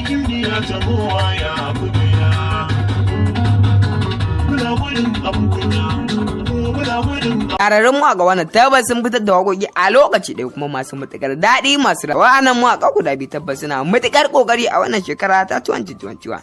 Gimbiya ta kowa ya kujera. Muna gudun abin kunya, muna gudun. Ƙararrun mawaƙa wannan tabbas sun fitar da waƙoƙi a lokaci ɗaya kuma masu matuƙar daɗi masu rawa. Wa'annan mawaƙa guda biyu tabbas suna matuƙar ƙoƙari a wannan shekara ta 2021.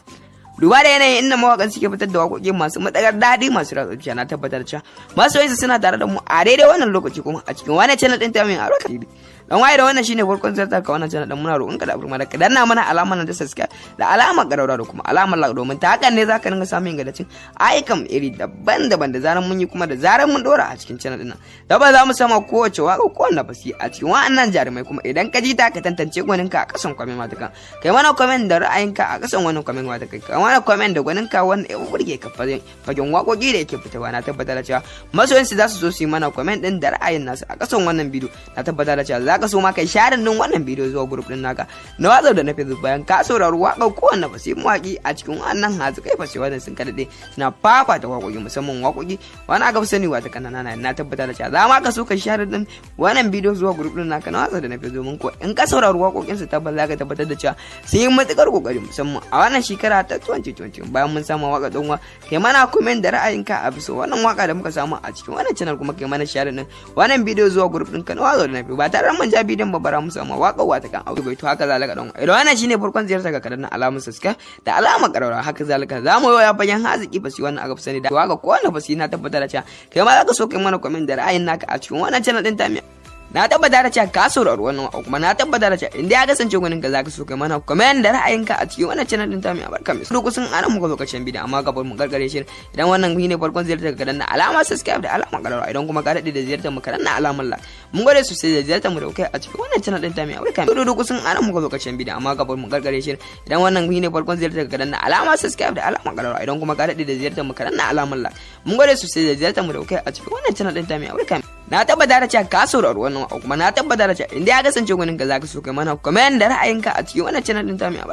Duba da yanayin inda mawaƙan suke fitar da waƙoƙi masu matuƙar daɗi masu ratsa zuciya, na tabbatar cewa masoyansu suna tare da mu a daidai wannan lokaci kuma a cikin wannan channel ɗin ta mai Aroka TV. Dan waye da wannan shine farkon ziyartar ka wannan channel din, muna roƙon ka da abu da ka danna mana alamar nan ta subscribe da alamar ƙararrawa da kuma alamar like, domin ta hakan ne zaka dinga samun ingantaccen ayyukan iri daban-daban da zaran mun yi kuma da zaran mun dora a cikin channel din nan. Tabbas za mu sama kowace waka, kowanne fasi a cikin wa'annan jarumai, kuma idan ka ji ta ka tantance gwaninka a kasan comment matakan. Kai mana comment da ra'ayinka a kasan wannan comment matakan. Kai mana comment da gwaninka wanda ya burge ka fagen waƙoƙi da yake fitowa. Na tabbatar da cewa masoyansu za su so su yi mana comment din da ra'ayin nasu a kasan wannan bidiyo. Na tabbatar da cewa za ka so ma kai share din wannan bidiyo zuwa group din naka na WhatsApp da na Facebook bayan ka saurari waƙar kowanne fasi mawaƙi a cikin wannan hazikai fasi wannan sun kaɗaɗe suna fafata waƙoƙi, musamman waƙoƙi wani aka fi sani wata kanana. Na tabbatar da cewa za ma ka so ka share din wannan bidiyo zuwa group din naka na WhatsApp da na Facebook, domin ko in ka saurari waƙoƙin su tabbas za ka tabbatar da cewa sun yi matuƙar ƙoƙari, musamman a wannan shekara ta 2020. Bayan mun samu waƙa ɗanwa, kai mana comment da ra'ayinka a bisa wannan waƙa da muka samu a cikin wannan channel, kuma kai mana share din wannan bidiyo zuwa group ɗinka na WhatsApp da na Facebook. Ba tare da mun ja bidiyon ba, bara mu samu waƙar wata kan auto bai. To haka zalika dan idan wannan shine farkon ziyartar ka, ka danna alamar subscribe da alamar ƙararrawa. Haka zalika za mu yi wa fagen haziki fasi wannan aka fi sani da waka kowanne fasi. Na tabbatar da cewa kai ma za ka so kai mana comment da ra'ayin naka a cikin wannan channel din tamiya. Na tabbata da cewa ka saurari wannan waƙa, kuma na tabbata da cewa inda ya kasance gwanin ka, zaka so kai mana comment da ra'ayinka a cikin wannan channel din tamiya. Barka mai duk sun anan muka zo karshen bidiyon, amma kafin mu karkare shi, idan wannan shine farkon ziyartar ka, danna alamar subscribe da alamar ƙararrawa. Idan kuma ka daɗe da ziyartar mu, ka danna alamar like. Mun gode sosai da ziyartar mu da kai a cikin wannan channel din tamiya. Barka mai duk sun anan muka zo karshen bidiyon, amma kafin mu karkare shi, idan wannan shine farkon ziyartar ka, danna alamar subscribe da alamar ƙararrawa. Idan kuma ka daɗe da ziyartar mu, ka danna alamar like. Mun gode sosai da ziyartar mu da kai a cikin wannan channel din tamiya. Barka. Na tabbata da cewa ka saurari wannan waƙa, kuma na tabbata da cewa inda ya kasance gwanin ka, zaka so kai mana comment da ra'ayinka a cikin wannan channel din tamiya.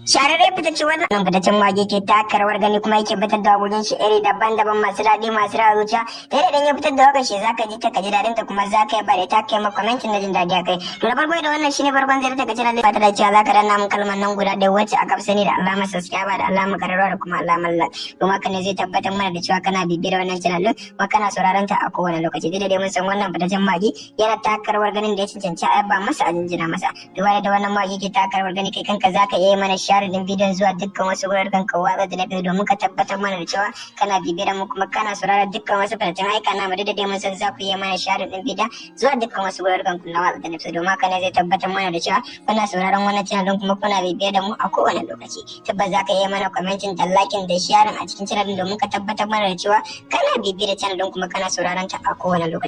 Shahararren fitacce wannan fitaccen wake ke taka rawar gani kuma yake fitar da waƙoƙin shi iri daban-daban masu daɗi masu rawa zuciya, ta yadda idan ya fitar da waƙar shi zaka ji ta ka ji daɗin ta, kuma zaka yi ba da ta kai ma commenting na jin daɗi a kai. To da farko, da wannan shine farkon ziyarta ka channel, fata da cewa zaka danna mun kalmar nan guda ɗaya wacce aka fi sani da alamar subscribe da alamar ƙararrawa da kuma alamar like, domin haka ne zai tabbatar mana da cewa kana bibiyar wannan channel din kuma kana sauraron ta a kowane lokaci. Duk da dai mun san wannan fitaccen mawaƙi yana taka rawar ganin da ya cancanci a yaba masa, a jinjina masa. Duba da wannan mawaƙi ke taka rawar gani, kai kanka zaka iya yi mana share din bidiyon zuwa dukkan wasu wuraren ka watsa da na biyu, domin ka tabbatar mana da cewa kana bibiyar mu kuma kana sauraron dukkan wasu fitaccen aika na mu. Duk da dai mun san za ku iya mana share din bidiyon zuwa dukkan wasu wuraren ku na watsa da na biyu, domin haka ne zai tabbatar mana da cewa kuna sauraron wannan channel din kuma kuna bibiyar da mu a kowane lokaci. Tabbas za ka iya mana commenting da liking da sharing a cikin channel din, domin ka tabbatar mana da cewa kana bibiyar channel din kuma kana sauraron ta a kowane lokaci.